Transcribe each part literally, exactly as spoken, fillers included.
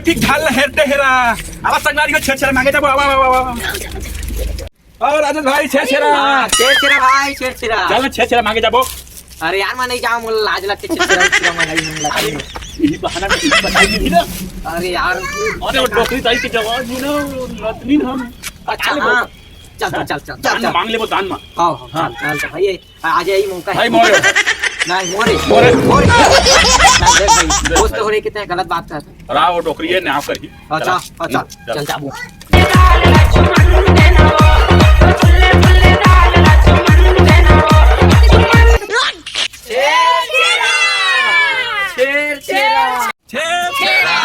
ठीक ढाल ला हेरते हेरा। आवा संगवारी हो, छेरछेरा मांगे जाबो, आवा, आवा, आवा, आवा। और राजेश भाई, छेरछेरा। हाँ, छेरछेरा भाई, छेरछेरा। चल ना, छेरछेरा मांगे जाबो। अरे यार, मैं नहीं जाऊँ, मोला लाज लगथे, छेरछेरा, छेरछेरा मांगे, मोला लाज लगथे। यही बहाना में तुझे बताई नहीं ना। अरे यार। अरे वो डोकरी दाई के जवान जी ना, नतनीन हम। अच्छा, हाँ। चल, चल, चल, चल, दान चल। मांग लेबो, दान मांग। हाँ, हाँ, हाँ। चल, चल, चल, भाई, ये आज यही मौका है। भाई, मोरे। नहीं, मोरे। मोरे। मोरे। नहीं, देख भाई, दोस्त तो हो रहे, कितने गलत बात करते हैं। राव डोकरी है, न्याव करही। अच्छा, चला। अच्छा, चल। चल, जाबो। छेरछेरा। छेरछेरा। छेरछेरा।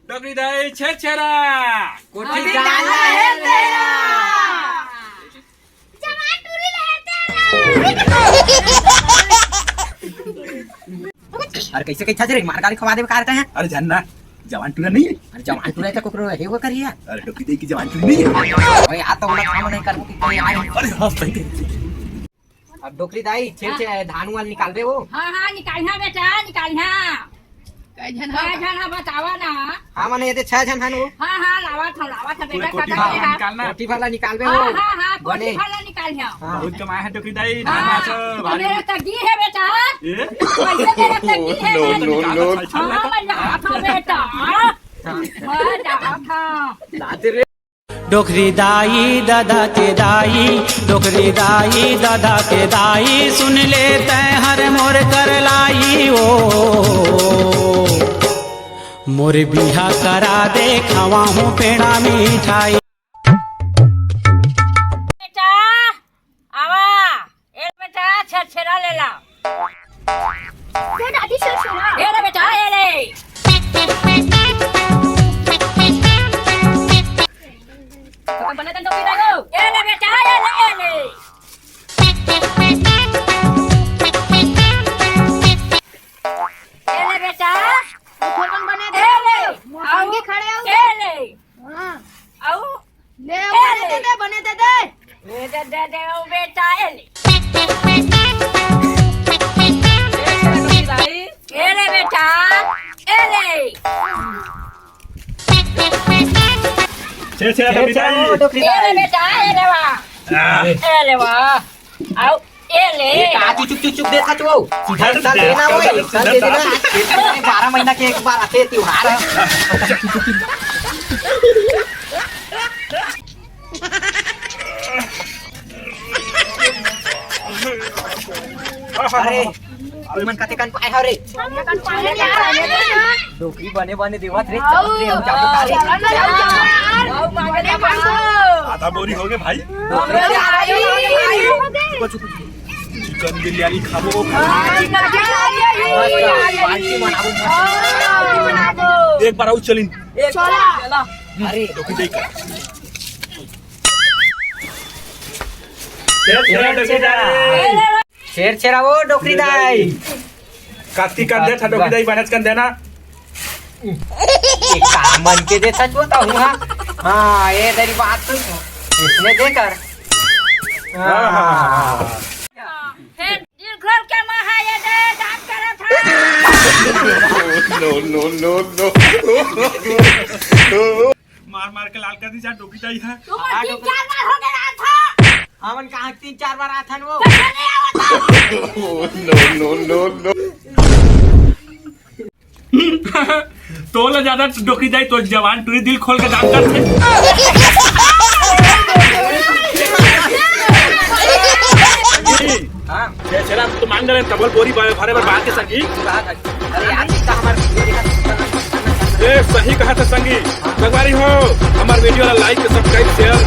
डोकरी दाई छेरछेरा। कोठी डाला है तेरा। जवान टूरी लहर तेरा। अरे कैसे, कैसे रे, मार गाली खवा देबे का रहता है? अरे जानना, जवान टूरा नहीं है। अरे जवान टूरा तो कोकरो है, वो करिए। अरे डोकरी दाई की जवान टूरी नहीं है। अरे यार, तो हम लोग काम नहीं करबो कि कोई आए। अरे हाँ, सही कह रहे। अब डोकरी दाई, छेरछेरा धान वान निकालबे वो? हाँ, हाँ, निकालिहा बेटा, निकालिहा। कै झन कै झन ह बतावा ना। हाँ, मने ये दे छह झन हन वो। हाँ, हाँ, लावत हूँ, लावत हूँ, बेटा, कोठी कटा भाला के हाथ। निकालना। कोठी भाला निकालबे हाँ, वो। हाँ, हाँ, कोठी बने। भाला निकालिहा। हाँ। बहुत कमाए है डोकरी दाई, हाँ, धान हाँ। नाचो, तो भारी। मेरा तकदीर है बेटा। ए? वैसे मेरा तकदीर है। No, no, no, no। हाँ, मैं लावत हूँ बेटा। हाँ, लावत हूँ। लाते रे। डोकरी दाई ददा के दाई, डोकरी दाई ददा के दाई, सुन ले तै हर मोर कर लाई ओ। मोर बिहा करा दे, खवाहूँ पेड़ा मिठाई। बेटा, आवा, ए बेटा, छेरछेरा ले ला। दे दादी, छेरछेरा। ए ले बेटा, ए ले। तो बने तन तो पी रहे हो। ए ले बेटा, ए ले, ए ले। ए ले बेटा। थोड़कन बने दे। ए ले। संगी खड़े हो। ए ले। हाँ। आऊ। ले, ए बने ले। दे दे, बने दे दे। ए दे, दे दे, ओ बेटा, ए ले। ए ले बेटा, ए ले। छेरछेरा डोकरी दाई। ए ले बेटा, ए ले वा। आ। ए ले वा। आऊ, ए ले। ए, का चुचुक चुचुक देखत हो? सीधा सीधा देना हो, सीधा दे देना। बारह महीना के एक बार आथे त्योहार। अरे, तुमन कतेकन पाए हो रे? डोकरी बने बने देवत रे, चलत रे, हम जाबो का रे? आधा बोरी हो गे भाई। चिकन बिरयानी खाबो। पार्टी मनाबो। एक बार आऊ चलिन। अरे, डोकरी दाई का। छेरछेरा वो डोकरी दाई। कत्ती कन देथा डोकरी दाई, बनेच कन देना। ये का मन के देथा जो तो हुआ। हाँ, ये तेरी बात सुन। इसने देकर। हाँ, हाँ, हाँ, हाँ। हे, दिल खोल के महा ये दे, दान करत हा। No, no, no, no। मार मार के लाल कर दी जा डोकरी दाई हा। तुमन तीन चार बार हो गया था। हमन कहाँ तीन चार बार आथन वो? कैसे नहीं आवत था? No, no, no, no। तोला ज्यादा डोकरी दाई, तो जवान टूरी दिल खोल के दान करथे। हाँ। ये छेरछेरा तो मांग रहे, डबल बोरी भरे बर बांध के संगी। अरे यार, इसका हमारे ए, सही कहा था संगी। संगवारी हो, हमार video ला like, subscribe, share